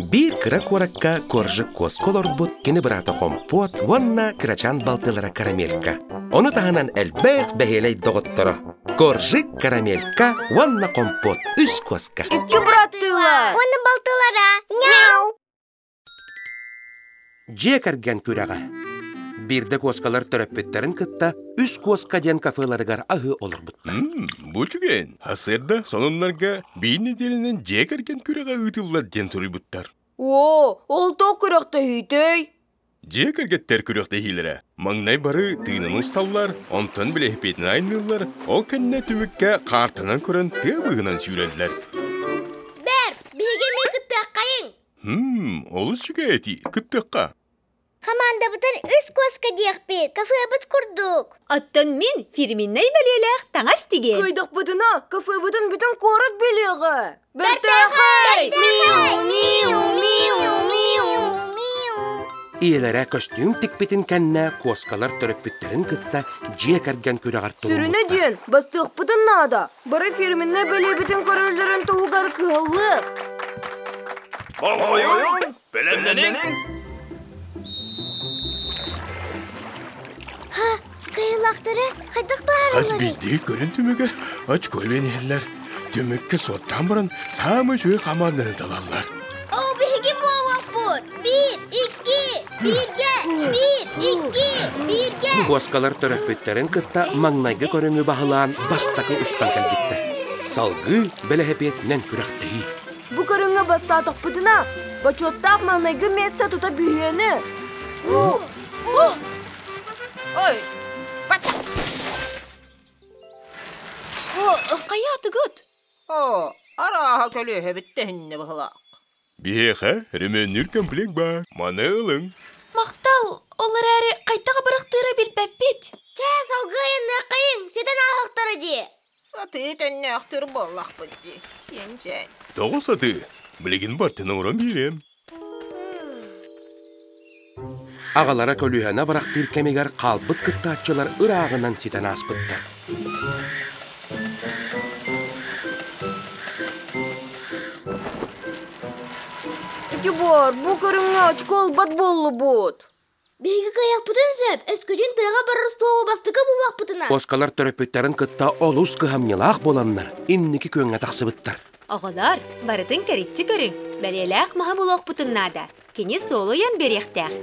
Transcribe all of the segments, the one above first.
Биир кыра куоракка Коржик куоска олорбут кини быраата Хомпуот уонна кырачаан балтылара Карамелька. Ону таһынан элбэх бэһиэлэй доҕотторо Коржик, Карамелька уонна Хомпуот үс куоска. Икки быраттыылар. Уонна балтылара. Няу! Дьиэ кэргэн күрэҕэ. Биирдэ куоскалар төрөппүттэрин кытта үс куоска диэн кафеларыгар аһыы олорбуттар. Бу үчүгэй. Сарсыарда сонуннарга биир нэдиэлэнэн дьиэ кэргэн күрэҕэ ыытыллар диэн суруйбуттар. Оо, ол туох күрэхтэһиитэй? Дьиэ кэргэттэр күрэхтэһиилэрэ. Маҥнай бары тыынын усталлар, онтон билэһипиэтин айанныыллар, ол кэннэ түмүккэ хаартанан көрөн тыа быыһынан сүүрэллэр. Бэр, биһиги эмиэ кыттыаххайыҥ. Олус үчүгэй этии, кыттыахха. Хамаандабытын үс куоска диэхпит, кафебыт курдук. Оттон мин фирменнэй бэлиэлээх таҥас тигиэм. Кыайдахпытына, кафебытын бүтүн куорат билиэҕэ. Бэртээхэй! Миу, миу, миу, миу, миу. Ийэлэрэ көстүүм тикпитин кэннэ куоскалар төрөппүттэрин кытта дьиэ кэргэн күрэҕэр Сүрүнэ туруммуттар. диэн, бастыахпытын наада. Бары фирменнэй бэлиэбитин көрөллөрүн туһугар кыһаллыах. Болҕойуҥ! Бэлэмнэниҥ! Ха, кыайыылаахтары хайдах Хас быһааралларый? биирдии көрүн түмүгэр очко эбэн иһэллэр. Түмүккэ суоттаан баран саамай үчүгэй хамаанданы талаллар. Оо, биһиги буолуохпут! Биир, икки, бииргэ, биир, икки, бииргэ! Куоскалар төрөппүттэрин кытта маҥнайгы көрүҥү баһылаан бастакы устан кэлбиттэр. Салгыы бэлэһэпиэтинэн күрэхтэһии. Бу көрүҥҥэ бастаатахпытына, бочуоттаах маҥнайгы миэстэ тута биһиэнэ. Ой, бача! Хайаатыгыт? Оо, арааһа көлүөһэбит тэһиннэ быһылаах. Биһиэхэ өрөмүөннүүр комплект баар. Маны ылыҥ. Махтал, ол эрээри хайдах абырахтыыра билбэппит. Чэ, салгыы айанныаххайыҥ, ситэн ааһыахтара дии. Сатыы төннөөхтүр буоллахпыт дии, сиэнчээн. Тоҕо сатыы? Билигин бартын оҥорон биэриэм. Аҕалара көлүөһэни абырахтыыр кэмигэр хаалбыт кыттааччылар ырааҕынан ситэн ааспыттар. Ити буор, бу көрүҥҥэ очко ылбат буоллубут. Биһиги кыайыахпытын сөп, өскөтүн тыаҕа барар суолу бастакы буллахпытына. Куоскалар төрөппүттэрин кытта олус кыһамньылаах буоланнар, инники күөҥҥэ тахсыбыттар. Оҕолор, барытын кэриччи көрүҥ, бэлиэлээх маһы булуохпутун наада. Кини суолу ыйан биэриэхтээх.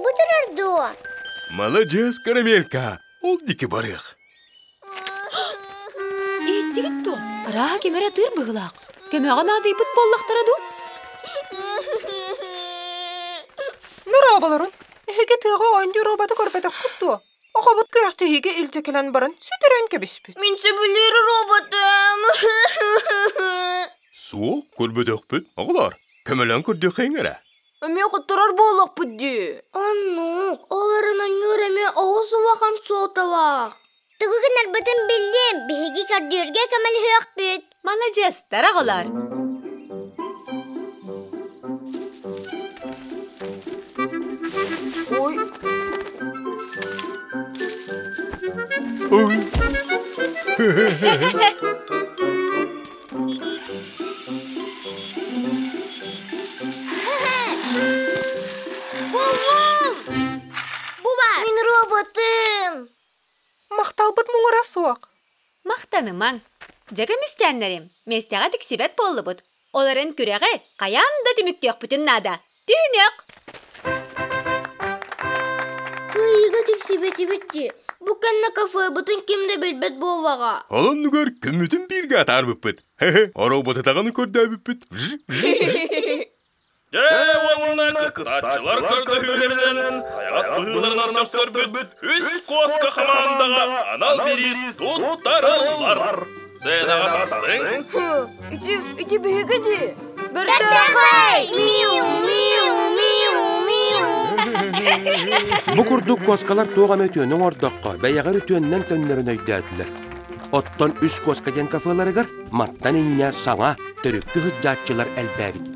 Бу турар дуо? Маладьыас, Карамелька! Ол диэки барыах. Иһиттигит дуо? Арааһа ким эрэ тыыр быһыылаах. Көмөҕө наадыйбыт буоллахтара дуу? Норооболорун, эһиги тыаҕа оонньуур роботу көрбөтөххүт дуо? Оҕобут күрэхтэһиигэ илдьэ кэлэн баран сүтэрэн кэбиспит. Мин сөбүлүүр роботым. Суох, көрбөтөхпүт. Оҕолор, көмөлөөн көрдүөххэйиҥ эрэ. Эмиэ хотторор буолуохпут дии. Оннук, ол эрэн оонньуур эмиэ олус улахан суолталаах. Тугу гынарбытын биллим, биһиги көрдүүргэ көмөлөһүөхпүт. Маладьыастар оҕолор. Ой. Ой. Буллум! Бу бар! Мин роботым! Махталбыт муҥура суох. Махтанымаҥ. Дьэ көмүсчээннэрим, миэстэҕэ тиксибэт буоллубут. Ол эрэн күрэҕи хайаан да түмүктүөхпүтүн наада. Түһүнүөх! Кыайыыга тиксибэтибит дии. Бу кэннэ кафебытын ким да билбэт буоллаҕа. Ол оннугар күммүтүн бииргэ атаарбыппыт. Роботы даҕаны көрдөөбүппүт. Дьэ уонна кыттааччылар көрдөһүүлэринэн сайаҕас быһыыларынан сөхтөрбүт үс куоска хамаандаҕа анал бириис туттарыллар. Сценаҕа тахсыҥ. Ити, ити биһиги дии. Бэртээхэй! Миу, миу, миу, миу. Бу курдук куоскалар туох эмэ үтүөнү оҥордоххо, бэйэҕэр үтүөннэн төннөрүн өйдөөтүлэр. Оттон үс куоска диэн кафеларыгар мантан инньэ саҥа, төрүккү сылдьааччылар элбээбиттэр.